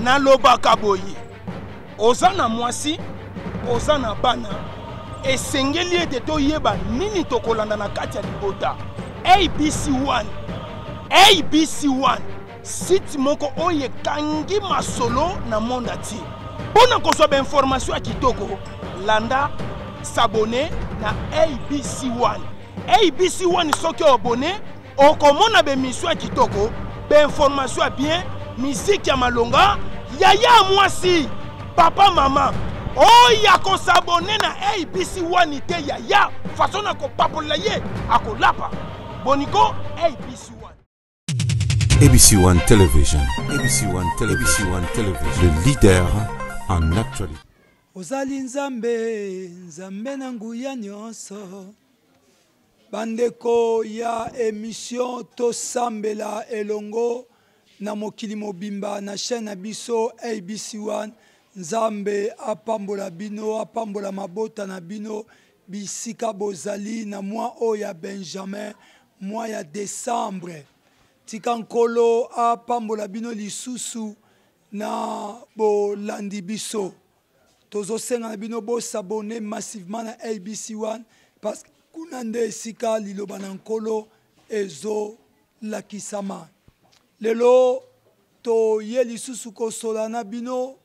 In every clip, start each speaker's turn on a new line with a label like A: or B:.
A: Nalobaka boye, oza na mwasi, oza na bana, esengeli ete toyeba nini tokolanda na kati ya libota. ABC1, ABC1, site moko oyo ekangi masolo na monde entier. Mpo na kozwa bainformation ya kitoko, landa s'abonner na ABC1. ABC1 soki oabonne okomona bemission ya kitoko, bainformation ya bien, miziki ya malonga, yaya ya mwasi, papa mama oyo akosabone na ABC 1 te yaya façon na kopapolela ye akolapa boniko ABC 1.
B: ABC One Television, ABC One Television, ABC One Television, le leader en actualité.
C: Ozali Nzambe, Nzambe na nguya nyonso. Bandeko ya emission tosambela elongo na mokili mobimba na chaîne na biso ABC1 Nzambe apambola bino apambola mabota na bino bisika bozali na mwa oyo ya Benjamin mwa ya Decembre tika Nkolo apambola bino lisusu na bolandi biso Tozo senga na bino bo s'abonner massivement na ABC1 parce que kuna nde esika liloba na Nkolo ezo lakisama. Lelo toye lisusu kosola na bino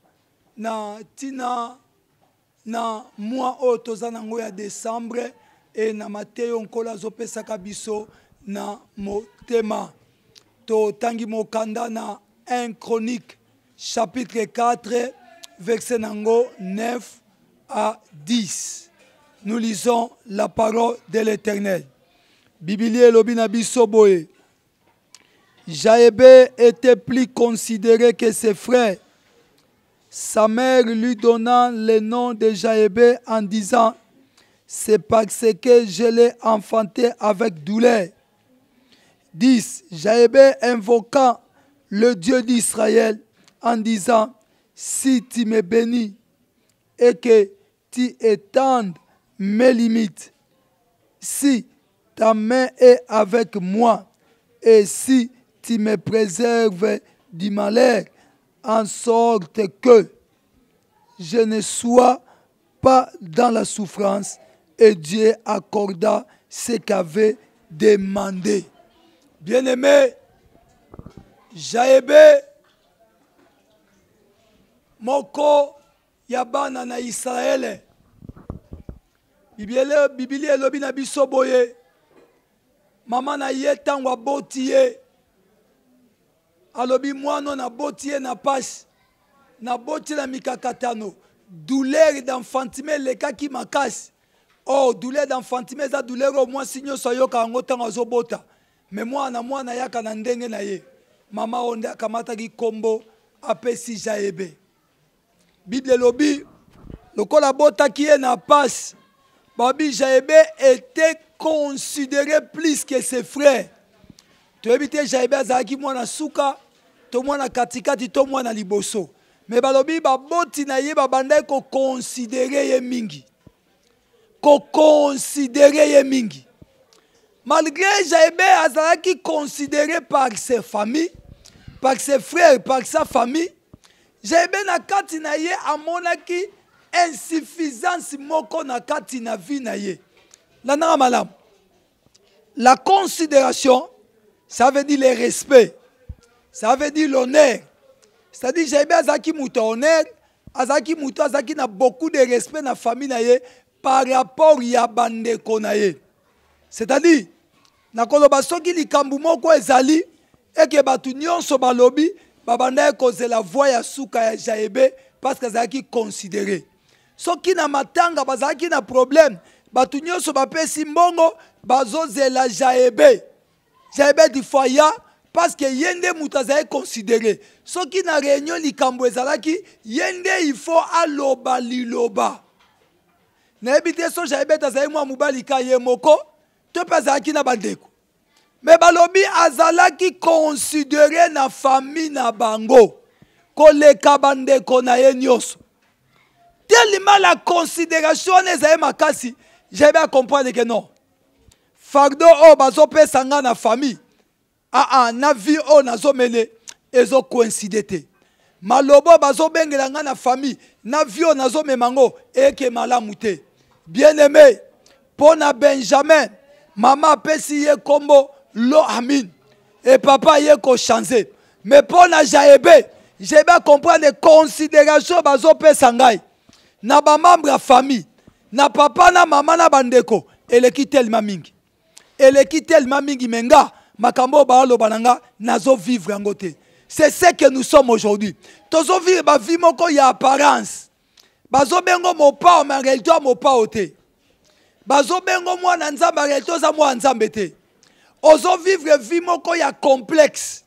C: na tina na mois oyo toza nango ya decembre e na mateyo Nkolo azopesaka biso na motema. Totangi mokanda na 1 Chronique chapitre 4 verset nango 9 à 10. Nous lisons la parole de l'Éternel. Biblia elobi na biso boye. Jaébé était plus considéré que ses frères. Sa mère lui donna le nom de Jaébé en disant, c'est parce que je l'ai enfanté avec douleur. 10. Jaébé invoqua le Dieu d'Israël en disant, si tu me bénis et que tu étendes mes limites, si ta main est avec moi et si tu me préserves du malheur, en sorte que je ne sois pas dans la souffrance, et Dieu accorda ce qu'avait demandé. Bien-aimé, Jaébé, moko ya bana na Israele. Biblia elobi na biso boye, mama na ye ntango aboti ye, alobi mwana naboti ye na pasi, naboti na mikakatano, douleur d'enfantement elekaki makasi. Oh, douleur d'enfantement eza douleur oyo mwasi nyonso ayoka yango ntango azobota, me mwana mwana ayaka na ndenge na ye. Mama oyo nde akamataki kombo apesi Jaebe. Bible elobi lokola abotaki ye na pasi, babi Jaebe était considéré plus que ses frères. Toyebi te Jaebe azalaki mwana suka to mwana katikati to mwana liboso, me balobi baboti na ye babandaki kokonsidere ye mingi, kokonsidere ye mingi. Malgré Jaebe azalaki considéré par ses familles, par ses frères, par sa famille, Jaebe na kati na ye amonaki insuffisance moko na kati na vie na ye. Landaka malamu. La considération, ça veut dire le respect, ça veut dire l'honneur. C'est-à-dire Jaebe azalaki moto ya honneur, azalaki moto azalaki na beaucoup de respect na famille na ye par rapport ya bandeko na ye. C'est-à-dire nakoloba soki likambo moko ezali eke bato nyonso balobi babandaki kozela voix ya suka ya Jaebe parce que azalaki considéré. Soki na matanga bazalaki na problème, bato nyonso bapesi mbongo bazozela Jaebe. Jaebe du foyer parce que ye nde moto azalaki considéré. Soki na réunion likambo ezalaki, ye nde il faut aloba liloba. Nayebi te so Jaebe azalaki mwa mobali ka ye moko to mpe azalaki na bandeko, me balobi azalaki considéré na famille na bango koleka bandeko na ye nyonso. Tellement la considération wana ezali makasi, Jaebe a comprendre que non, fardeau oyo bazopesa nga na famille, ah, ah, na vie oyo nazomene ezo coïncide te. Maloba bazobengela ngai na famille na vie oyo nazomema yango eke malamu te. Bien aimé, mpo na Benjamin, mama apesi ye kombo Lo Amin et papa ye ko changer. Mais mpo na Jaebe, Jaebe a comprendre considération bazopesa ngai na ba membre ya famille, na papa na mama na bandeko eleki tellement mingi. Eleki tellement mingi, mais nga makambo oyo baoloba na nga nazo vivre yango te. C'est ce que nous sommes aujourd'hui. Tozo vivre ba vie moko ya apparence. Bazobengo mopao, mais en réalité oza mopao te. Bazobengo mwana Nzambe, en réalité oza mwana Nzambe te. Ozo vivre vie moko ya complexe.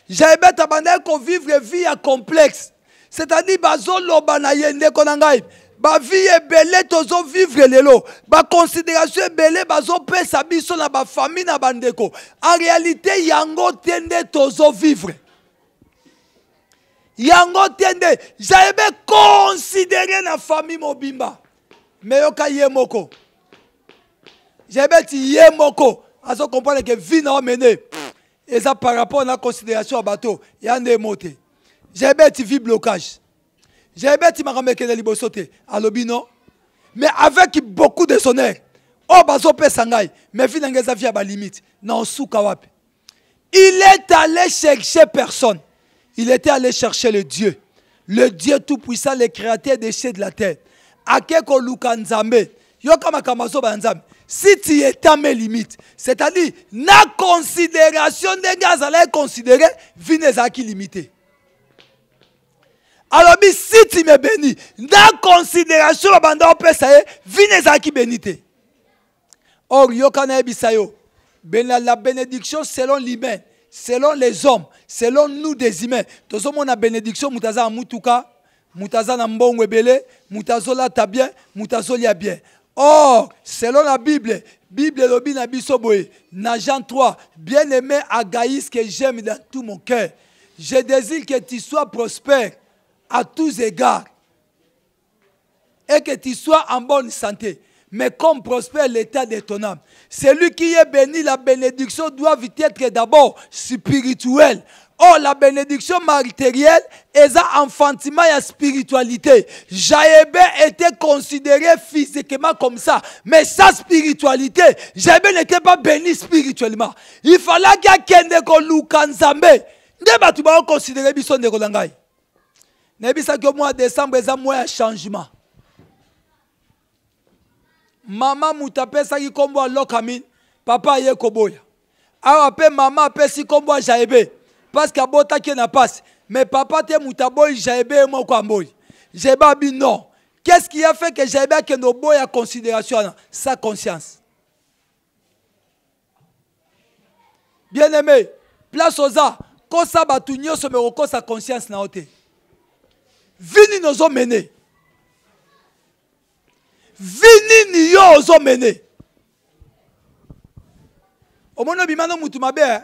C: Jaebet abandaki ko vivre vie ya complexe. C'est-à-dire bazoloba na ye ndeko na ngai, ba vie ebele tozo vivre lelo, ba considération ebele bazopesa biso na ba famille na bandeko, en réalité yango te nde tozo vivre. Yango te nde Jaebe considéré na famille mobimba. Mais yoka ye moko. Jaebe ti ye moko azo comprendre que vie na omene eza par rapport na considération ya bato ya nde mo te. Jaebe ti vie blocage. Jaebe ti makambo ekende liboso te. Alobi non. Mais avec beaucoup de honneur. Oh bazo pesa ngai, mais vie na ngai eza vie ya ba limite. Na osuka wapi? Il est allé chercher personne. Il était allé chercher le Dieu. Le Dieu tout-puissant, le créateur des cieux et de la terre. Ake koluka Nzambe. Yoka makambo azoba ya Nzambe. Si tu étends mes limites, c'est-à-dire, na considération ndenge azalaki considéré, vie na ezalaki limitée. Alobi, si tu me bénis, na considération babanda opesa ye, vie na ezalaki béni te. Or, yoka nayebisa yo, la bénédiction selon l'humain, selon les hommes, selon nous des humains. Tozomona bénédiction, moto aza na mutuka, moto aza na mbongo ebele, moto azolata bien, moto azolia bien. Or, selon la Bible, Bible elobi na biso boye, na Jean 3, bien-aimé à Gaïs que j'aime dans tout mon cœur, je désire que tu sois prospère à tous égards et que tu sois en bonne santé, mais comme prospère l'état de ton âme. Celui qui est béni, la bénédiction doit être d'abord spirituelle. Or, la bénédiction matérielle est un enfantement et spiritualité. Jaébé était considéré physiquement comme ça, mais sa spiritualité, Jaébé n'était pas béni spirituellement. Il fallait qu'il y ait un koluka Nzambe. Nde batu ba considérer biso ndeko na ngai. Nayebisaki yo mois décembre eza mois ya changement. Mama moto apesaki kombo ya Lokamine, papa aye koboya. Awa pe mama apesi kombo ya Jaebe parce que abotaki ye na pasi, mais papa te moto aboyi Jaebe ye moko amboyi. Jaebe abi non. Qu'est-ce qui a fait que Jaebe akende oboya considération wana? Sa conscience. Bien-aimé, place oza, kosa batu nyonso mais okosa conscience na yo te. Vie nini ozo mener? Vie nini yo ozo mener? Omoni obima no mutu mabe, hein?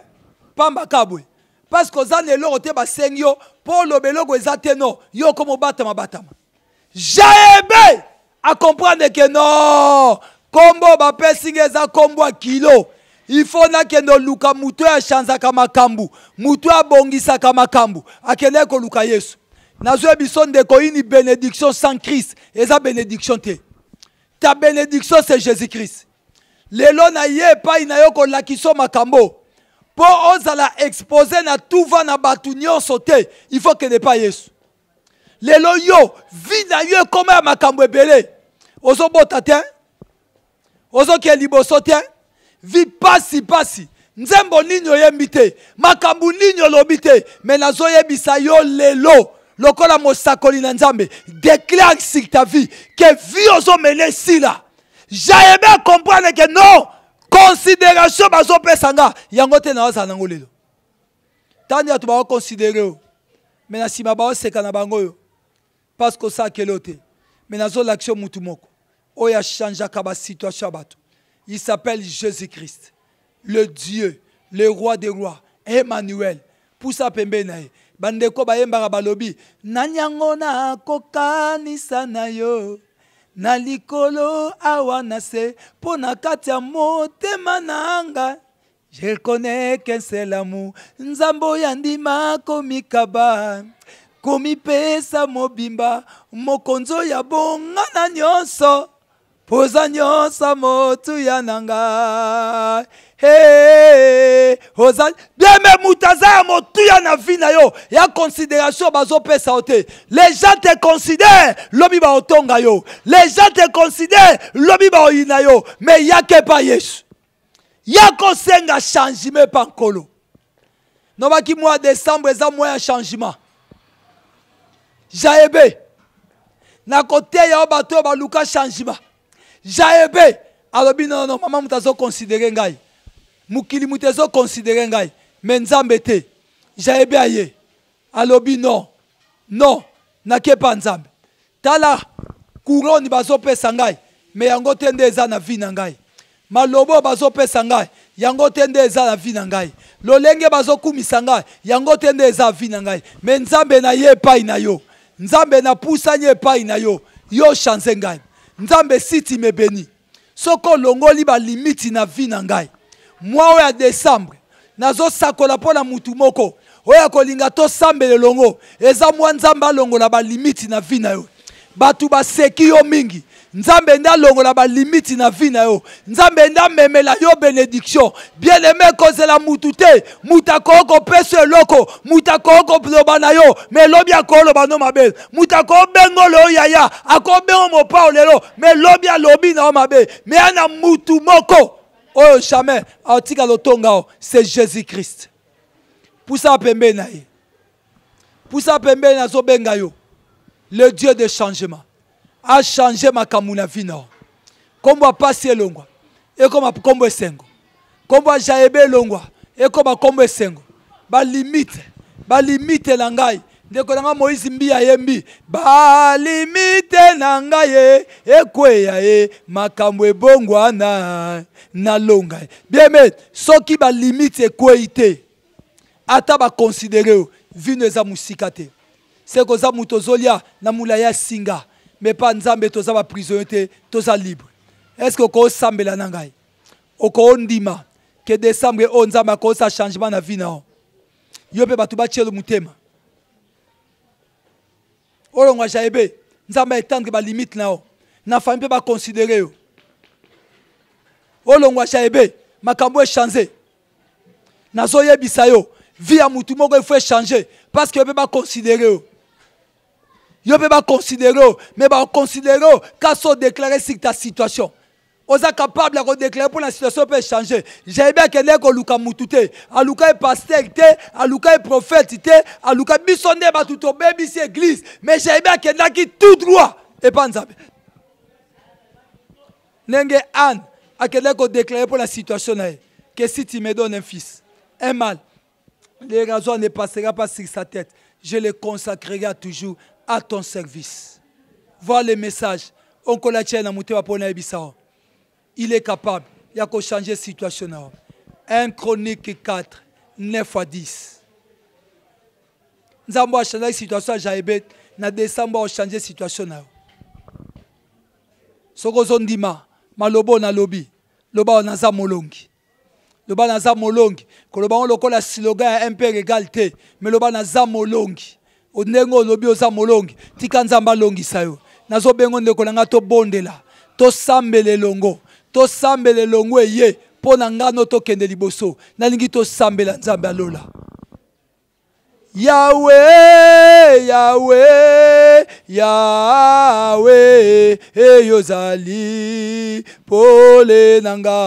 C: Pamba kabwe. Parce que oza na eloko te basengi yo po oloba eloko eza te no, yo okoma obatama batama. Jaebe a comprendre que non, kombo bapesi nga eza kombo ya kilo. Il faut nakende oluka moto oyo achanzaka makambo, moto oyo abongisaka makambo. Akendaki koluka Yesu. Nazwi biso ndeko, une bénédiction sans Christ eza bénédiction te. Ta bénédiction c'est Jésus-Christ. Lelo na ye epai na yo kolakisa makambo po ozala exposé na tout va na bato nyonso te, il faut kende epai Yesu. Lelo yo vie na yo ekoma ya makambo ebele, ozobota te, ozokende liboso te, vie pasi pasi, nzembo nini oyembi te, makambo nini olobi te, mais nazoyebisa yo lelo lokola mosakoli na Nzambe, déclare sur ta vie que vie ozomene sila. Jaebe comprendre que non, considération bazopesa nga yango te, nazala nango lelo. Tandi bato bakoconsidere yo, mais na nsima baoseka na bango yo parce que osakeli yo te. Mais nazolakisa yo mutu moko oyo achangeaka ba situation ya bato. Il s'appelle Jésus-Christ, le Dieu, le roi des rois, Emmanuel. Pusa pembeni na ye. Bandeko bayembaka balobi, nani yango nakokanisa na yo na likolo awa na se, mpo na kati ya motema na nga je reconnais qu'un seul amour, Nzambe oyo andima komikaba. Komipesa mobimba, mokonzi oyo abonga na nyonso, poza nyonso motuya na ngai. Hey, oza bien me moto aza ya motuya na vie na yo ya considération bazopesa yo te. Les gens te considèrent, lobi baotonga yo. Les gens te considèrent, lobi baoyina yo. Mais yaka epa Yesu, ya kosenga changement epa Nkolo. Nobaki mois décembre eza mois ya changement. Jaebe nakoteya yo bato oyo baluka changement. Jaebe alobi non non, mama moto azoconsidere ngai, mokili moto ezoconsidere ngai, me Nzambe te. Jaebe aye alobi non non, nakepa Nzambe. Tala couronne bazopesa ngai, me yango te nde eza na vie na ngai. Maloba oyo bazopesa ngai, yango te nde eza na vie na ngai. Lolenge bazokumisa ngai, yango te nde eza vie na ngai. Me Nzambe na ye epai na yo, Nzambe napusani epai na yo, yo change ngai. Nzambe, si tu me bénis, soki olongoli balimiti na vie na ngai, mwa oyo ya décembre nazosakola mpo na mutu moko oyo akolinga tosambela elongo, eza mwa Nzambe alongola balimiti na vie na yo. Bato baseki yo mingi, Nzambe nde alongola balimiti na vie na yo. Nzambe nde amemela yo bénédiction. Bien aimé, kozela mutu te. Mutu akoki kopesa eloko, mutu akoki koloba na yo, me lobi akoloba no mabe. Mutu akobenga lelo yaya, akobenga mopao lelo, me lobi alobi na yo mabe. Me ya na mutu moko oyo jamais atika lotonga o, c'est Jésus Christ. Pusa pembeni na ye, pusa pembeni, azobenga yo. Le Dieu de changement a changé makambo na vie na yo. Nkombo ya pasi elongwa, ekoma nkombo esengo. Nkombo ya Jaebe elongwa, ekoma nkombo esengo. Balimite, balimite na ngai, ndeko na ngai Moïse Mbi ayembi balimite na ngai ye ekweya ye, makambo ebongwana nalonga ye. Bien-aimé, soki balimite ekwei te, ata bakonsidere yo, vino eza mosika te. Se koza moto ozolia na molai ya singa, me pa Nzambe toza baprisonnier te, toza libre. Est ce que okosambela na ngai? Okondima ke décembre oyo Nzambe akosa changement na vie na yo? Yo mpe bato batielo motema olongwa Jaebe, Nzambe aetendre balimite na yo na famille mpe bakonsidere yo. Olongwa Jaebe, makambo echange. Nazoyebisa yo, vie ya mutu moko il faut échanger, parce que yo mpe baconsidere yo, yo mpe baconsidere yo, mais baconsidere yo kasi odéclare sur ta situation. Oza capable ya kodéclare mpo na situation mpe échanger. Jayebi akendeki koluka mutu te, aluka ye pasteur te, aluka ye prophète te, aluka biso nde bato tobebisi église. Mais Jayebi akendaki tout droit epa Nzambe. Ndenge Anne akendaki kodéclare mpo na situation na ye que si tu me donnes un fils, un mâle, le rasoir ne passera pas sur sa tête, je le consacrerai toujours à ton service. Voilà le message onkola tia na motema mpo nayebisa yo. Il est capable ya kochanger situation na yo. 1 Chronique 4 9 à 10. Nzambe achangeaki situation ya Jaebet, na décembre ochange situation na yo. Soki ozondima maloba oyo nalobi, loba oyo naza molongi, loba naza molongi. Koloba ngo lokola slogan ya MPR égal te, me loba naza molongi. Ndenge olobi oza molongi, tika Nzambe alongisa yo. Nazobengo ndeko na ngai, tobondela, tosambela elongo, tosambela elongo eye mpo na ngano tokende liboso. Nalingi tosambela Nzambe alola. Yahweh, Yahweh, Yahweh, eyozali pole na nga.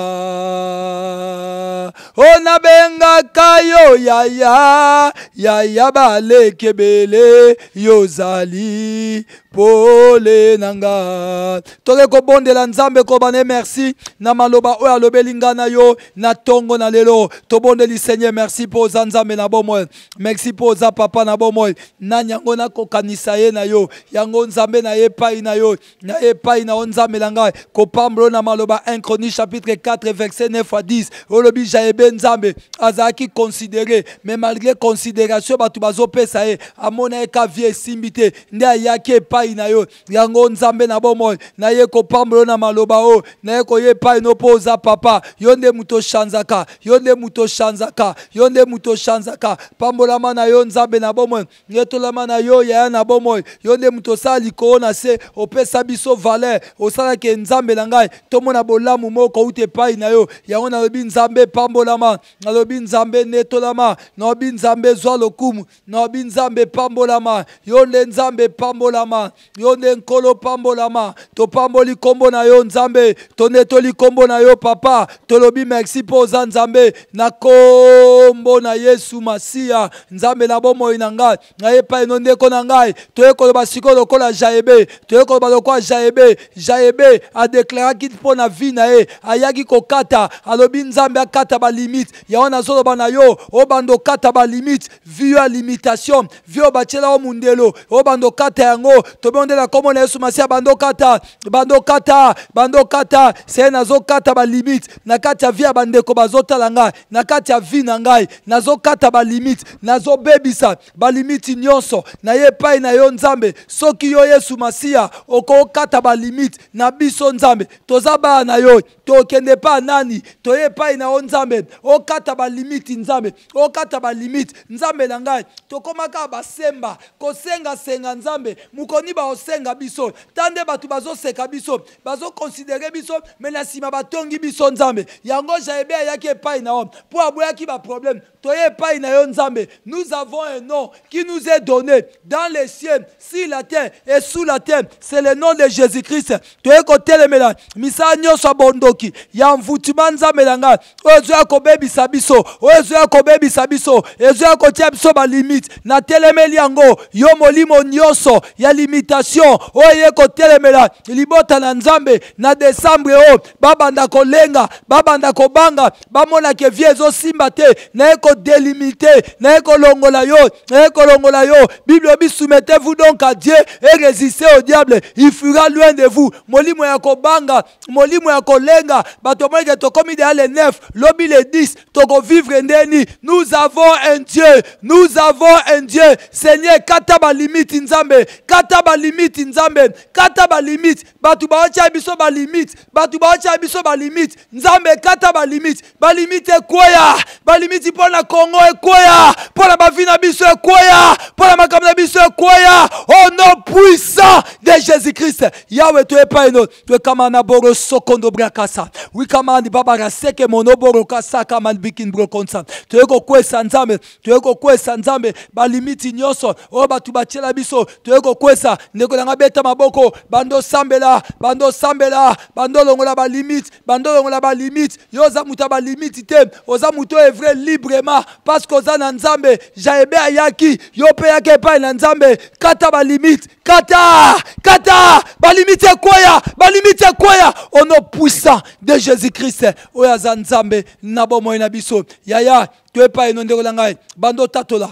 C: O nabengaka yo yaya, yaya baleki ebele, yozali pole na nga. Toke kobondela Nzambe, kobane merci na maloba oyo alobeli nga na yo na tongo na lelo. Tobondeli Seigneur, merci mpo oza Nzambe na bomoi, merci mpo oza papa na bomoi. Nani yango nakokanisa ye na yo? Yango Nzambe na ye epai na yo, na ye epai na yo Nzambe na ngai. Kopambola na maloba 1 Chronique chapitre 4 verset 9 à 10. Olobi Jaebe Nzambe azalaki considéré, mais malgré considération bato bazopesa ye, amona ye ka vie esimbi te, nde ayaki epai epai na yo. Yango Nzambe na bomoi, naye kopambola yo na maloba oyo, naye koya epai no mpo oza papa. Yo nde moto oshanzaka, yo nde moto oshanzaka, yo nde moto oshanzaka. Pambolama na yo Nzambe na bomoi, netolama na yo yaya na bomoi. Yo nde moto osala likolo na se, opesa biso valeur, osalaka Nzambe na ngai tomona bolamu moko kouta epai na yo. Yango nalobi Nzambe pambolama, nalobi Nzambe netolama, nalobi Nzambe zwa lokumu, nalobi Nzambe pambolama. Yo nde Nzambe pambolama, yo nde Nkolo pambolama. Topamboli kombo na yo Nzambe, tonetoli kombo na yo papa, tolobi merci mpo oza Nzambe. Na kombo na Yesu Masiya, Nzambe na bomoi na ngai, naye epai no ndeko na ngai. Toye koloba sikoyo lokola Jaebe, toye koloba lokola Jaebe. Jaebe adeklaraki mpo na vie na ye, ayaki kokata, alobi Nzambe akata balimite. Yango nazoloba na yo, obanda okata balimite, vie ya limitation, vie oyo batiela yo mundelo, obanda okata yango. Tobondela kombo na Yesu Masiya, banda okata, banda okata, banda okata. Seye nazokata balimite na kati ya vie ya bandeko bazotala ngai, na kati ya vie na ngai nazokata balimite, nazobebisa balimiti nyonso. Naye epai na yo Nzambe, soki yo Yesu Masiya okokata balimite na biso Nzambe, toza bana na yo, tokende epai nani? Toye epai na yo Nzambe, okata balimiti Nzambe, okata balimite Nzambe na ngai. Tokoma kaka basemba kosengasenga Nzambe, mokoni baosenga biso ta nde bato bazoseka biso, bazokonsidere biso, me na nsima batongi biso Nzambe. Yango Jaebe ayaki epai na yo mpo aboyaki baproblème. Toye epai na yo Nzambe. Nous avons un nom qui nous est donné dans les cieux, sur la terre et sous la terre, c'est le nom de Jésus-Christ. Toye kotelemela misala nyonso ya bondoki ya mvutima Nzambe na ngai, oyo ezoya kobebisa biso, oyo ezoya kobebisa biso, ezoya kotia biso balimite. Natelemeli yango, yo molimo nyonso ya limitation oyo eye kotelemela libota na Nzambe na desembre oyo, babanda kolenga, babanda kobanga, bamona ke vie ezosimba te. Naye kodelimite, naye kolongola yo, naye kolongola yo. Bible obi, soumettez-vous donc à Dieu et résistez au diable, il fuira loin de vous. Molimo ya kobanga, molimo ya kolenga, bato omoni ke tokomi deya le 9, lobi le 10, tokovivre ndeni? Nous avons un Dieu, nous avons un Dieu. Seigneur, kata balimite Nzambe, kata balimite Nzambe, kata balimite. Bato baotya biso balimite, bato baotya biso balimite. Nzambe kata balimite, balimite ekweya, balimite mpo na Kongo ekweya, mpo na bavi na biso ekweya, mpo na makambo na biso ekweya, au nom puissant de Jésus-Christ. Yawe, toye epai no, toekama na boro sokondo brakasa wikamani babara seke mono boro kasaka manbikin brokonsa. Toye kokwesa Nzambe, toye kokwesa Nzambe balimiti nyonso oyo bato batiela biso, toye kokwesa. Ndeko na ngai, beta maboko, bando sambela, bando sambela, bando longola balimite, bando longola balimite. Yo oza moto ya balimite te, oza moto oyo evre librement parce que oza na Nzambe. Jaebe ayaki, yo mpe yaka epai na Nzambe, kata balimite, kata, kata balimite ekweya, balimite ekweya au nom puissant de Jésus-Christ oyo aza Nzambe na bomoi na biso. Yaya, to epai eno ndeko na ngai, bando tatola,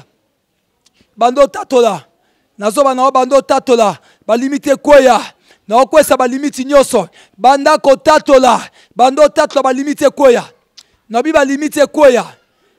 C: bando tatola, nazoba na yo, bando tatola, balimite ekweya, naokwesa balimiti nyonso. Banda kotatola, banda otatola, balimiti ekweya, nabi balimiti ekweya.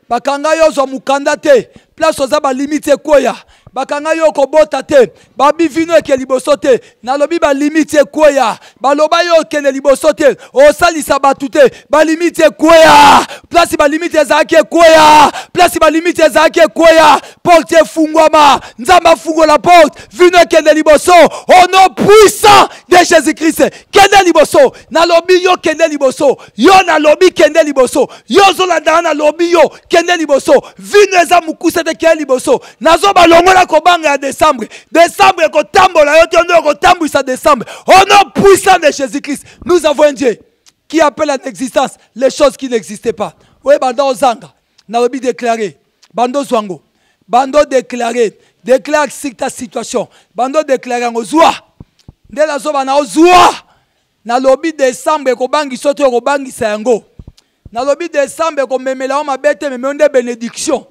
C: Bakanga yo ozwa mokanda te, place oza balimiti ekweya. Bakanga yo okobota te, babi vino eke liboso te, nalobi balimiti ekweya. Baloba yo okende liboso te, osalisa bato te, balimiti ekweya. Place balimiti ezalaki ekweya, place balimiti ezalaki ekweya. Porte efungwama, Nzambe afungola porte, vino ekende liboso au nom puissant de Jésus-Christ. Kende liboso, nalobi yo kende liboso, yo nalobi kende liboso, yo ozolandaka, nalobi yo kende liboso. Vino eza mokuse te, kende liboso. Nazobalongola kobanga ya desembre, desembre ekotambola yo te, nde okotambwisa desembre au nom puissant de Jésus-Christ. Nous avons un Dieu qui appelle en existence les choses qui n'existaient pas. Oye banda ozanga, nalobi déclarer, bando zwango, bando déclarer, déclare sur ta situation, bando déclarer yango, zwa nde nazoba na ozwa. Nalobi desembre ekobangisa te, ekobangisa yango. Nalobi desembre ekomemela yo mabe te, meme yo nde bénédiction.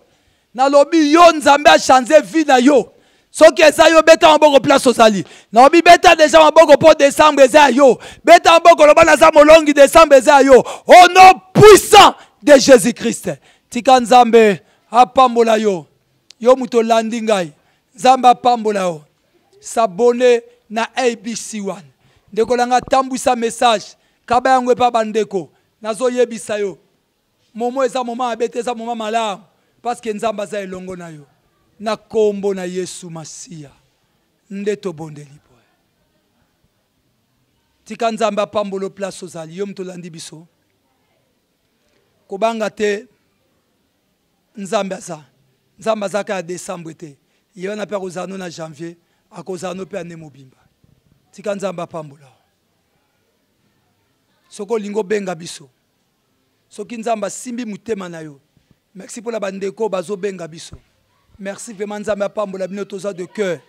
C: Nalobi yo Nzambe achange vie na yo. Soki eza yo, beta maboko place ozali. Nalobi beta deja maboko mpo desembre eza ya yo. Beta maboko, loba naza molongi, desembre eza ya yo au nom puissant de Jésus Christ. Tika Nzambe apambola yo, yo moto olandi ngai, Nzambe apambola yo. S'abonner na ABC1. Ndeko na nga tambwisa message. Kaba yango epa bandeko. Nazoyebisa yo. Momo eza moma mabe te, eza moma malamu. Parce que Nzambe aza elongo na yo. Na kombo na Yesu Masiya nde tobondeli boye. Tika Nzambe apambola place ozali yo moto olandi biso. Kobanga te Nzambe aza. Nzambe aza kaka ya decembre te. Ye wana mpe akozala no na janvier, akozala no mpe ane mobimba. Tika Nzambe apambola. Soki olingi obenga biso, soki Nzambe asimbi motema na yo, merci mpo na bandeko bazobenga biso. Merci vraiment Nzambe apambola bino toza de cœur.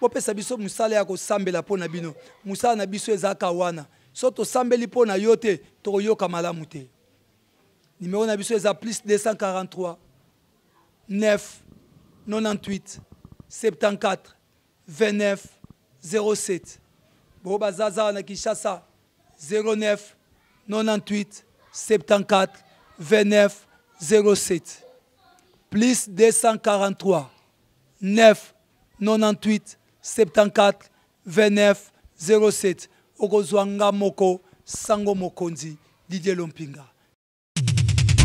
C: Bopesa biso mosala ya kosambela mpo na bino. Mosala na biso ezalaka wana. So tosambeli mpo na yo te, tokoyoka malamu te. Numéro na biso eza plus 243 9 98 74 29 07. Bo bazaza na Kinshasa 09 98 74 29 07. Plus 243 9 98 74 29 07. Okozwa nga moko sango mokonzi Didier Lompinga.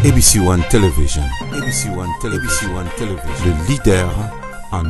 B: ABC One Television, ABC One Television, ABC One Television, le leader en